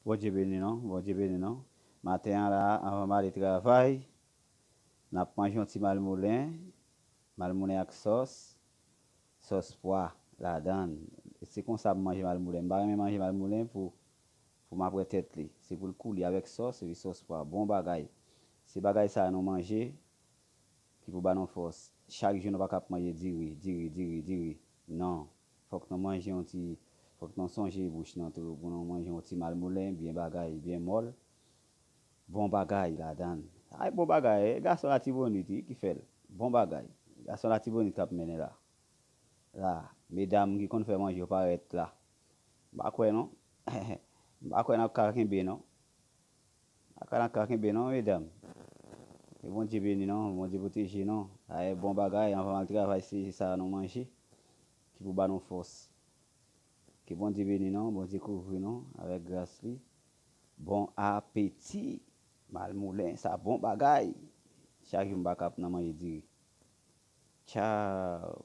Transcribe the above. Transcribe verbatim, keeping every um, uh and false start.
Bondye beni nou, Bondye beni nou. Maten an la, anvan m ale travay, n ap manje yon ti malmoulen, malmoulen ak sòs, sòs pwa ladan l. Se konsa m manje malmoulen. M pa renmen manje malmoulen pou, pou m apre tèt li. Se pou l koule avèk sòs, epi sòs pwa. Bon bagay. Se bagay sa a nou manje ki pou ba nou fòs. Chak jou nou pa ka ap manje diri, diri, diri, diri. Non. Fòk nou manje yon ti, fòk nou sonje bouch nou tou pou nou manje yon ti malmoulen, byen bagay, byen mòl. Bon bagay ladan l. Ay, bon bagay, e gason Latibonit, wi, ki fè l. Bon bagay. Gason Latibonit k ap mennen la. La, medam ki konn fè manje yo parèt la. M pa kwè non. M pa kwè n ap ka kenbe non. M pa kwè n ap ka kenbe non, medam. Ke Bondye beni non, Bondye pwoteje non. Ay, bon bagay, anvan m al travay, se sa nou manje ki pou ba nou fòs. Ke Bondye beni nou, Bondye kouvri nou avèk gras li. Bon apeti. Malmoulen, sa bon bagay. Chak jou m pa ka ap nan manje diri. Tchaw.